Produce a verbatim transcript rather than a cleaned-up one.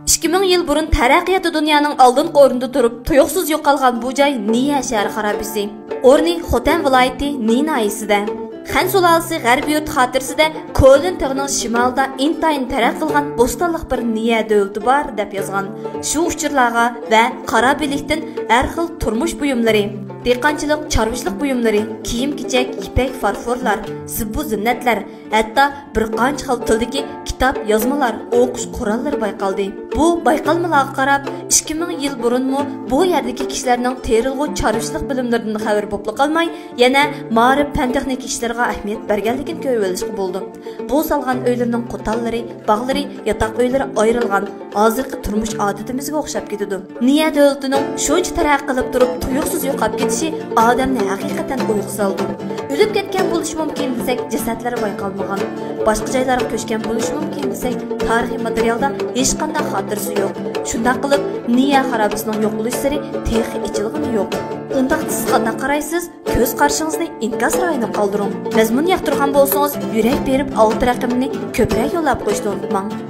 ئىككى مىڭ يىل بۇرۇن تەرەققىياتتا دۇنيانىڭ ئالدىنقى ئورنىدا تۇرۇپ، تۇيۇقسىز يوقالغان بۇ جاي نىيە شەھەر خارابىسى. ئورنى خوتەن ۋىلايىتى نى ناھىيىسىدە. خەن سۇلالىسى غەربىي يۇرت خاتىرىسىدە كولىن تېغىنىڭ شىمالىدا ئىنتايىن تەرەققىي قىلغان بوستانلىق بىر نىيە دۆلىتى بار، دەپ يازغان. شۇ ئۇچۇرلارغا ۋە خارابىلىكتىن ھەر خىل تۇرمۇش بۇيۇملىرى، دېھقانچىلىق، چارۋىچىلىق بۇيۇملىرى، كىيىم-كېچەك، يىپەك فارفورلار، زىبۇ-زىننەتلەر، ھەتتا بىر قانچە خىل تىلدىكى كىتاب، يازمىلار، ئوقۇش قوراللىرى بايقالدى. بۇ بايقالمىلارغا قاراپ، ئىككى مىڭ يىل بۇرۇنمۇ بۇ يەردىكى كىشىلەرنىڭ تېرىلغۇ، چارۋىچىلىق بىلىملىرىدىن خەۋىرى بوپلا قالماي، يەنە مائارىپ، پەن-تېخنىكا ئىشلىرىغا ئەھمىيەت بەرگەنلىكىنى كۆرۈۋېلىشقا بولىدۇ. بۇ سالغان ئۆيلىرىنىڭ قوتانلىرى، باغلىرى، ياتاق ئۆيلىرى ئايرىلغان، ھازىرقى تۇرمۇش ئادىتىمىزگە ئوخشاپ كېتىدۇ. نىيە دۆلىتىنىڭ شۇنچە تەرەققىي قىلىپ تۇرۇپ، تۇيۇقسىز يوقاپ كېتىشى ئادەمنى ھەقىقەتەن ئويغا سالىدۇ. ئۆلۈپ كەتكەن بولۇشى مۇمكىن دېسەك، جەسەتلىرى بايقالمىغان. باشقا جايلارغا كۆچكەن بولۇشى مۇمكىن دېسەك، تارىخىي ماتېرىيالدا ھېچقانداق خاتىرىسى يوق. شۇنداق قىلىپ، نىيە خارابىسىنىڭ يوقىلىش سىرى تېخى ئېچىلغىنى يوق. ئۇنداقتا سىز قانداق قارايسىز؟ كۆز قارىشىڭىزنى ئىنكاس رايىنى قالدۇرۇڭ. مەزمۇن ياقتۇرغان بولسىڭىز، يۈرەك بېرىپ ئالتە رەقىمنى كۆپرەك يوللاپ قويۇشنى ئۇنتۇماڭ.